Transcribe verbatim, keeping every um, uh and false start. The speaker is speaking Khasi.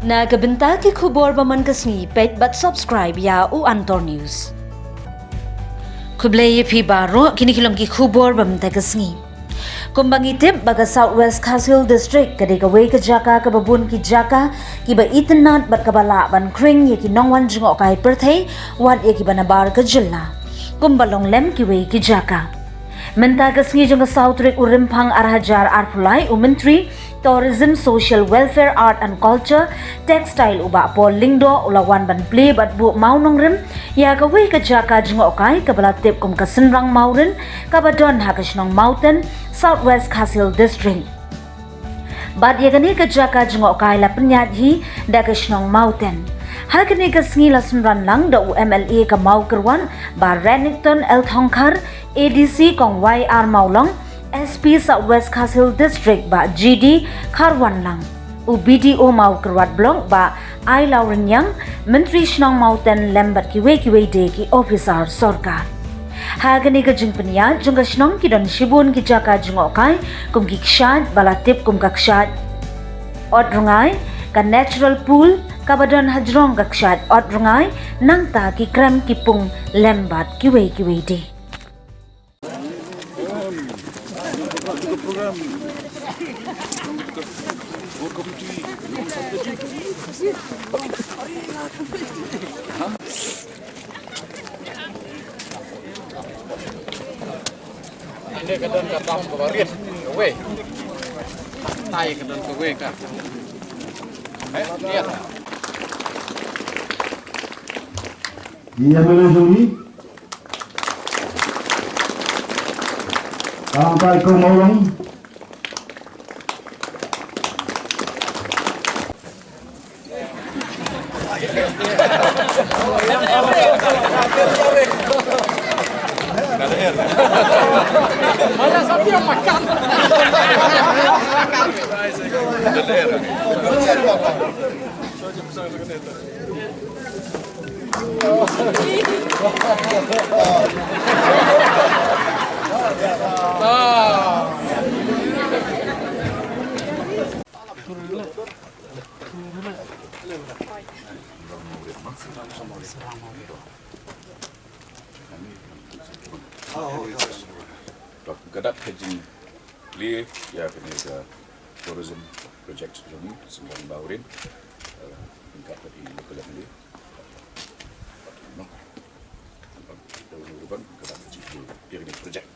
Na ka bynta ki khubor ba man ka sngi, peit bad subscribe ïa u Antor News. Khublei ïa phi baroh, kine ki long ki khubor ba mynta ka sngi. Kumba ngi tip ba ka South West Khasi Hills District ka dei kawei ka jaka kaba bun ki jaka kiba itynnad bad kaba lah ban khring ïa ki nongwan jngohkai pyrthei, wat ïa kiba nabar ka jylla. Kumba long lem kiwei ki jaka. Mynta ka sngi jong ka saw tarik u Rymphang ar hajar arphew lai, u Myntri Tourism, Social Welfare, Art and Culture, Textile, u Bah Paul Lyngdoh, u la wan ban plie bad buh mawnongrim ïa kawei ka jaka jngohkai kaba la tip kum ka Synrang Mawrin, kaba don ha ka shnong Mawten, South West Khasi Hills District. Bad ïa kane ka jaka jngohkai la pynïaid hi da ka shnong Mawten. Ha kane ka sngi la synran lang da u M L A ka Mawkyrwat, Bah Renikton L Thongkhar, A D C Kong Y R Mawlong, S P South West Khasi Hills District Bah G D Kharwanlang, u B D O Mawkyrwat Block Bah Ailawrynïang, Myntri Shnong Mawten lem bad kiwei kiwei de ki ophisar sorkar. Ha kane ka jingpynïaid jong ka shnong ki don shibun ki jaka jngohkai kum ki kshaid ba la tip kum ka kshaid Ot Rngai, ka natural pool kaba don hajrong ka kshaid Ot Rngai, nangta ki krem ki pung lem bad kiwei kiwei de. Ine ka don ka dam ka barit kawei. Tai ka don kawei ka. Eh, lihat. Ïa mele jong ngi. Tang tai ko Mawlong. Mana sapi yang makan? Ka dap ka jingplie ïa kane ka tourism project jong ngi, Synrang Mawrin, eh, ryngkat bad i local M L A. Noh. Ka dap ka jingplie ïa kane ka project.